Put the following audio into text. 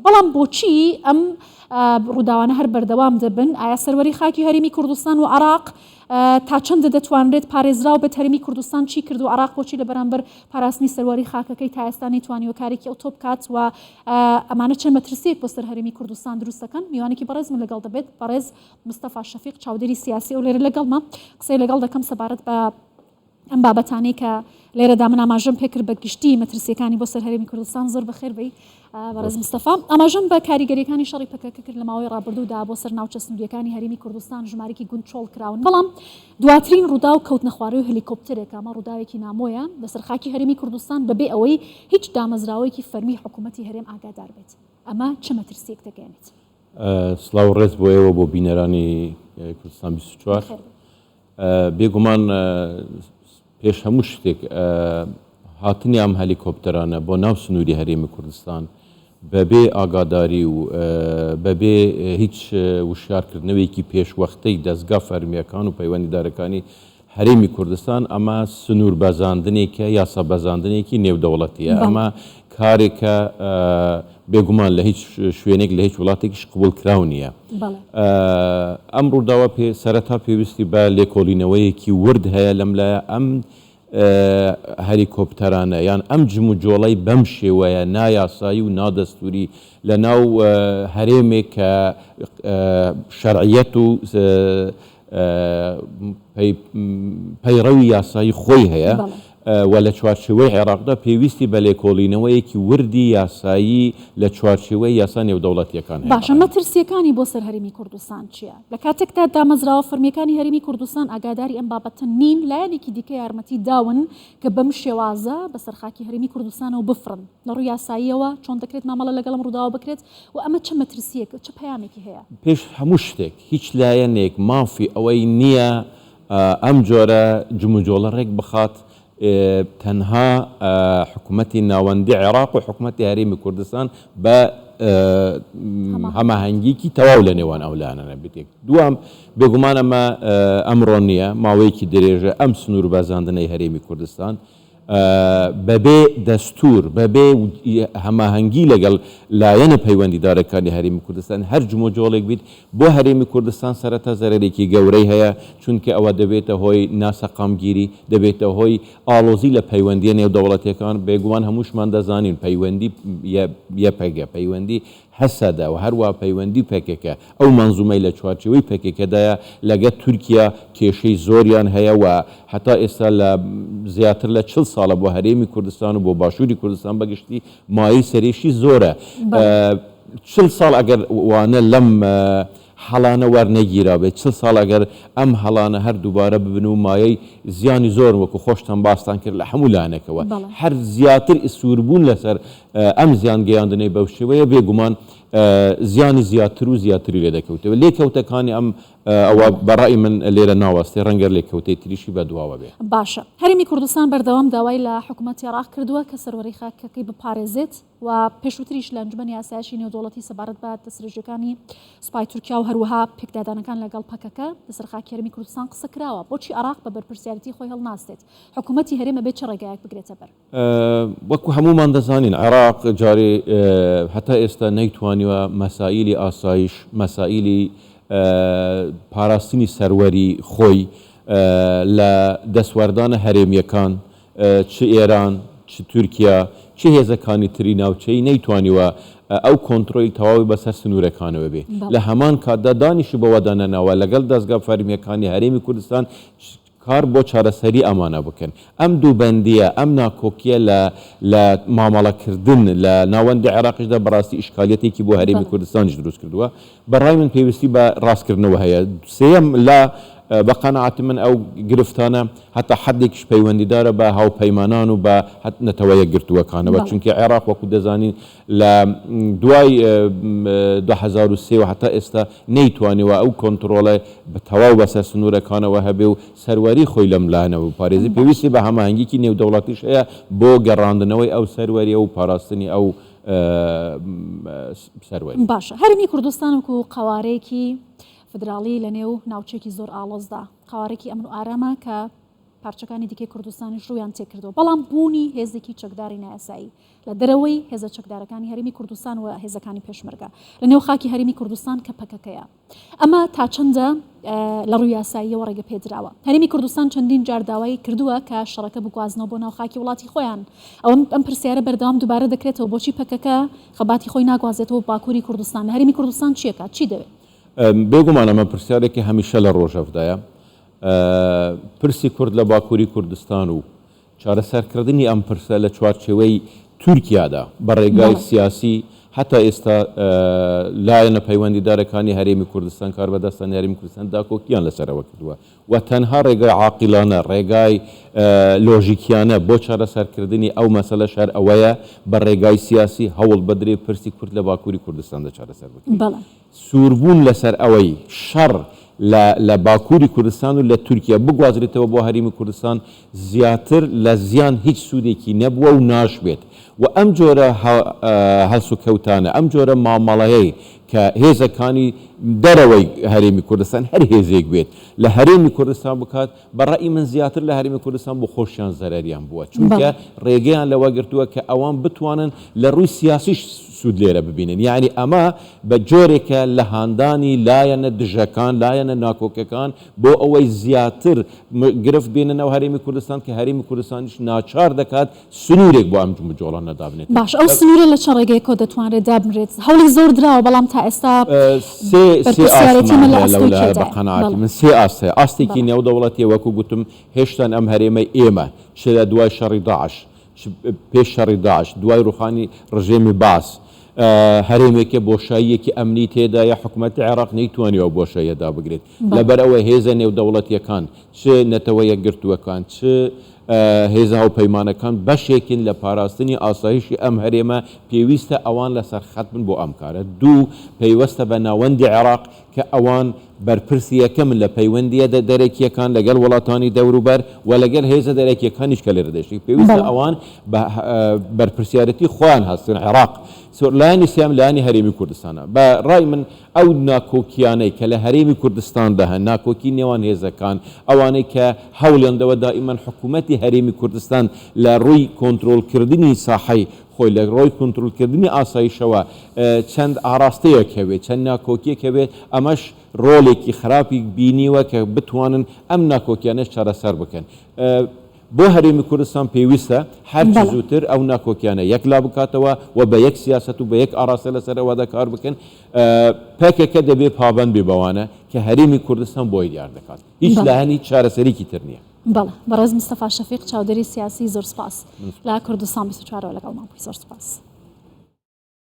بەڵام بۆچی ئەم ڕووداوانە هەر بەردەوام دەبن؟ ئایا سەروەری خاکی هەرێمی کوردستان و عێراق تا چەندە دەتوانرێت پارێزراو بێت؟ هەرێمی کوردستان چی کرد و عێراق بۆچی لە بەرامبەر پاراستنی سەروەری خاکەکەی تا ئێستا نەیتوانیوە کارێکی ئەوتۆ بکات و ئەمانە چەند مەترسییەک بۆ سەر هەرێمی کوردستان دروست دەکەن؟ میوانێکی بەڕێزم لەگەڵ دەبێت، بەڕێز مستەفا شەفیق چاودێری سیاسی ئەو لێرە لەگەڵمە، قسەی لەگەڵ دەکەم سەبارەت بە ئەم بابەتانەی کە لێرەدا من ئاماژەم پێکرد بە گشتی مەترسیەکانی بۆ سەر هەرێمی کوردستان. زۆر بەخێر بێی بەڕێز مستەفا. ئاماژەم بە کاریگەریەکانی شەڕی پەکەکە کرد لە ماوەی ڕابردوودا بۆ سەر ناوچە سنووریەکانی هەرێمی کوردستان، ژمارێکی گوند چۆڵ کراون، بەڵام دواترین ڕووداو کەوتنە خوارەوەی هەلیکۆپتەرێکە، ئەمە ڕووداوێکی نامۆیە لەسەر خاکی هەرێمی کوردستان بەبێ ئەوەی هیچ دامەزراوەیەکی فەرمی حکوومەتی هەرێم ئاگادار بێت. ئەمە چ مەترسیەک دەگەیەنێت؟ سڵاو و ڕێز بۆ ئێوە بۆ بینەرانی کوردستان 24. بەخێر بێی. بێگومان پێش هەموو شتێک هاتنی ئەم هەلیکۆپتەرانە بۆ ناو سنووری هەرێمی کوردستان بەبێ ئاگاداری و بەبێ هیچ وشیارکردنەوەیەکی پێشوەختەی دەزگا فەرمییەکان و پەیوەندیدارەکانی هەرێمی کوردستان ئەمە سنوور بەزاندنێکە، یاسا بەزاندنێکی نێودەوڵەتییە. ئەمە کارێکە بێگومان لە هیچ شوێنێک لە هیچ وڵاتێکیش قبوڵکراو نییە. ئەم ڕووداوە پێ سەرەتا پێویستی بە لێکۆڵینەوەیەکی ورد هەیە لەم لایە ئەم هەلیکۆپتەرانە یان ئەم جموجۆڵەی بەم شێوەیە نایاسایی و نادەستوری لە ناو هەرێمێک کە شەرعیەت و پەیڕەوی یاسایی خۆی هەیە و لە چوارچێوەی عێراقدا پێویستی بە لێکۆڵینەوەیەکی وردی یاسایی لە چوارچێوەی یاسا نێودەوڵەتییەکان هەیە. باشە مەترسییەکانی بۆ سەر هەرێمی کوردستان چییە؟ لە کاتێکدا دامەزراوە فەرمییەکانی هەرێمی کوردستان ئاگاداری ئەم بابەتە نین، لایەنێکی دیکە یارمەتی داون کە بەم شێوازە بەسەر خاکی هەرێمی کوردستانەوە بفڕن، لە ڕووی یاساییەوە چۆن دەکرێت مامەڵە لەگەڵ ئەم ڕووداوە بکرێت و ئەمە چ مەترسییەک و چ پەیامێکی هەیە؟ پێش هەموو شتێک هیچ لایەنێک مافی ئەوەی نییە ئەم جۆرە جموجۆڵە ڕێک بخات، تەنها حکومەتی ناوەندی عێراق و حکومەتی هەرێمی کوردستان بە هەماهەنگیکی تەواو لە نێوان ئەو لایەنانە بێت. یەک. دووەم، بێگومان ئەمە ئەمڕۆ نییە، ماوەیەکی درێژە ئەم سنووربەزاندنەی هەرێمی کوردستان بەبێ دەستوور، بەبێ هەماهەنگی لەگەڵ لایەنە پەیوەندیدارەکانی هەرێمی کوردستان هەر جموجۆڵێک بیت بۆ هەرێمی کوردستان سەرەتا زەرەرێکی گەورەی هەیە، چونکە ئەوە دەبێتە هۆی ناسەقامگیری، دەبێتە هۆی ئاڵۆزی لە پەیوەندییە نێودەوڵەتییەکان، بێگومان هەمووشمان دەزانین پەیوەندی یەپەگە، پەیوەندی هەسەدە و هەروەها پەیوەندی پەکەکە، ئەو مەنزومەی لە چوارچێوەی پەکەکەدایە لەگە تورکیا کێشەی زۆریان هەیە و هەتا ئێستا لە زیاتر لە چل ساڵە بۆ هەرێمی کوردستان و بۆ باشووری کوردستان بە گشتی مایەی سەرێشی زۆرە. چل ساڵ ئەگەر وانە لەم هەڵانە وەرنەگیرابێت، چل ساڵ ئەگەر ئەم هەڵانە هەر دووبارە ببن و مایەی زیانی زۆرن وەکو خۆشتان باستان کرد لە هەموو لایەنێکەوە هەر زیاتر سووربوون لەسەر ئەم زیان گەیاندنەی بەو شێوەیە بێگومان زیانی زیاتر و زیاتری لێ دەکەوتەوە. لێکەوتەکانی ئەم ئەوە بە ڕای من لێرە ناوەستێ ڕەنگە لێکەوتەی تریشی بە دواوە بێ. باشە هەرێمی کوردستان بەردەوام داوای لە حکومەتی عێراق کردووە کە سەروەری خاکەکەی بپارێزێت و پێشووتریش لە ئەنجومەنی ئاسایشی نێودەوڵەتی سەبارەت بە دەستدرێژییەکانی سوپای تورکیا و هەروەها پێکدادانەکان لەگەڵ پەکەکە لەسەر خاکی هەرێمی کوردستان قسە کراوە، بۆچی عێراق بە بەرپرسیارێتی خۆی هەڵناستێت؟ حکومەتی هەرێم ئەبێت چ ڕێگایەک بگرێتە بەر؟ وەکو هەموومان دەزانین عێراق جارێ هەتا ئێستا نەیتوانیوە مەسائیلی ئاسایش، مەسائیلی پاراستنی سەروەری خۆی لە دەستوەردانە هەرێمییەکان چ ئێران، چ تورکیا، چ هێزەکانی تری ناوچەیی نەیتوانیوە ئەو کۆنترۆلی تەواوی بەسەر سنوورەکانەوە بێ. لە هەمان کاتدا دانیشی بەوەدا نەناوە لەگەڵ دەزگا فەرمییەکانی هەرێمی کوردستان کار بۆ چارەسەری ئەمانە بکەن. ئەم دووبەندییە، ئەم ناکۆکییە لە لە مامەڵەکردن لە ناوەندی عێراقیشدا بەڕاستی ئیشکالیەتێکی بۆ هەرێمی کوردستانیش دروست کردووە. بە ڕای من پێویستی بە ڕاستکردنەوە هەیە. سێیەم، لە بە قەناعەتی من ئەو گرفتانە هەتا حەدێکیش پەیوەندیدارە بە هاوپەیمانان و بە نەتەوە یەکگرتووەکانەوە، چونکە عێراق وەکو دەزانین لە دوای 2003 وە هەتا ئێستا نەیتوانیوە ئەو کۆنتڕۆڵە بە تەواو بەسەر سنوورەکانەوە هەبێ و سەروەری خۆی لەم لایەنەوە بپارێزێ. پێویستی بە هەماهەنگیی نێودەوڵەتیش هەیە بۆ گەڕاندنەوەی ئەو سەروەرییە و پاراستنی ئەو سەروەری. باشە هەرێمی کوردستان وەکو قەوارەیەکی فیدراڵی لە نێو ناوچەیەکی زۆر ئاڵۆزدا، قەوارەیەکی ئەمن و ئارامە کە. پارچەکانی دیکەی کوردستانیش ڕوویان تێکردووە، بەڵام بوونی هێزێکی چەکداری نایاسایی لە دەرەوەی هێزە چەکدارەکانی هەرێمی کوردستان و هێزەکانی پێشمەرگە لە نێو خاکی هەرێمی کوردستان کە پەکەکەیە ئەمە تا چەندە لە ڕووی یاساییەوە ڕێگە پێدراوە؟ هەرێمی کوردستان چەندین جار داوای کردووە کە شەڕەکە بگوازنەوە بۆ ناو خاکی وڵاتی خۆیان. ئەوە ئەم پرسیارە بەردەوام دووبارە دەکرێتەوە بۆچی پەکەکە خەباتی خۆی ناگوازێتەوە باکووری کوردستان؟ لە هەرێمی کوردستان چی ئەکات؟ چی دەوێت؟ بێگومان ئەمە پرسیارێکی هەمیشە لە ڕۆژەڤدایە. پرسی کورد لە باکووری کوردستان و چارەسەرکردنی ئەم پرسە لە چوارچێوەی تورکیادا بە ڕێگای سیاسی هەتا ئێستا لایەنە پەیوەندیدارەکانی هەرێمی کوردستان، کاربەدەستانی هەرێمی کوردستان داکۆکییان لەسەر ئەوە کردووە و تەنها ڕێگای عاقیلانە، ڕێگای لۆژیکیانە بۆ چارەسەرکردنی ئەو مەسەلەش هەر ئەوەیە بە ڕێگای سیاسی هەوڵ بدرێ پرسی کورد لە باکووری کوردستاندا چارەسەر بکرێت. سووربوون لەسەر ئەوەی شەڕ لە لە باکووری کوردستان و لە تورکیا بگوازرێتەوە بۆ هەرێمی کوردستان زیاتر لە زیان هیچ سوودێکی نەبووە و ناشبێت و ئەم جۆرە هەڵسوکەوتانە، ئەم جۆرە مامەڵەیەی کە هێزەکانی دەرەوەی هەرێمی کوردستان هەر هێزێک بێت لە هەرێمی کوردستان بکات بە ڕەئی من زیاتر لە هەرێمی کوردستان بۆ خۆشیان زەرەریان بووە چونکە ڕێگەیان لەوە گرتووە کە ئەوان بتوانن لە ڕووی سیاسیش سوود لێرە ببینن یانی ئەمە بە جۆرێکە لە هاندانی لایەنە دژەکان لایەنە ناکۆکەکان بۆ ئەوەی زیاتر گرفت بێننەوە هەرێمی کوردستان کە هەرێمی کوردستانیش ناچار دەکات سنوورێک بۆ ئەم جموجۆڵانە دابنێت. باش ئەو سنوورە لە چ ڕێگەیەکەوە دەتوانرێت دابنرێت؟ هەوڵی زۆر دراوە بەڵام تا ئێستا سێ سێ بەرپرسیارێتی ئاستمان ئەمە لە هەیە ئەستۆی لەولا بە کێدایە؟ قەناعەتی بەڵێ من سێ ئاست هەیە ئاستێکی بەڵێ. نێودەوڵەتیە وەکو گوتم هێشتان ئەم هەرێمەی ئێمە چ لە دوای شەڕی داعش چ پێش شەڕی داعش دوای ڕوخانی ڕژێمی بەعس هەرێمێکە بۆشاییەکی ئەمنی تێدایە حکومەتی عێراق نەیتوانیوە ئەو بۆشاییە دابگرێت بەڵێ. لەبەرئەوەی هێزە نێودەوڵەتیەکان چ نەتەوە یەکگرتووەکان چ هێزە هاوپەیمانەکان بەشێکن لە پاراستنی ئاسایشی ئەم هەرێمە، پێویستە ئەوان لەسەر خەت بن بۆ ئەم کارە. دوو، پەیوەستە بە ناوەندی عێراق کە ئەوان بەرپرسی یەکەمن لە پەیوەندییە دەرەکییەکان لەگەڵ وڵاتانی دەوروبەر و لەگەڵ هێزە دەرەکییەکانیش کە لێرە دەژین. پێویستە ئەوان بە بەرپرسیارێتی خۆیان هەستن. عێراق. لایەنی سێیەم لایەنی هەرێمی کوردستانە. بە ڕای من ئەو ناکۆکیانەی کە لە هەرێمی کوردستاندا هەن، ناکۆکی نێوان هێزەکان، ئەوانەی کە هەوڵیان داوە دائیمەن حکوومەتی هەرێمی کوردستان لە ڕووی کۆنترۆڵکردنی ساحەی خۆی، لە ڕووی کۆنترۆڵکردنی ئاسایشەوە چەند ئاڕاستەیەک هەبێت، چەند ناکۆکییەک هەبێت، ئەمەش ڕۆڵێکی خراپی بینیوە کە بتوانن ئەم ناکۆکیانەش چارەسەر بکەن. بۆ هەرێمی کوردستان پێویستە هەرچی زووتر ئەو ناکۆکیانە یەکلا بکاتەوە و بە یەک سیاسەت و بە یەک ئاڕاستە لەسەر ئەوەدا کار بکەن. پەکەکە دەبێ پابەند بێ بەوانە کە هەرێمی کوردستان بۆی دیار دەکات. هیچ لایەن هیچ چارەسەریکی تر نییە. بەڵێ بەڕێز مستەفا شەفیق چاودێری سیاسی زۆر سپاس لە کوردستان 24 ەوە لەگەڵمان بووی زۆر سپاس.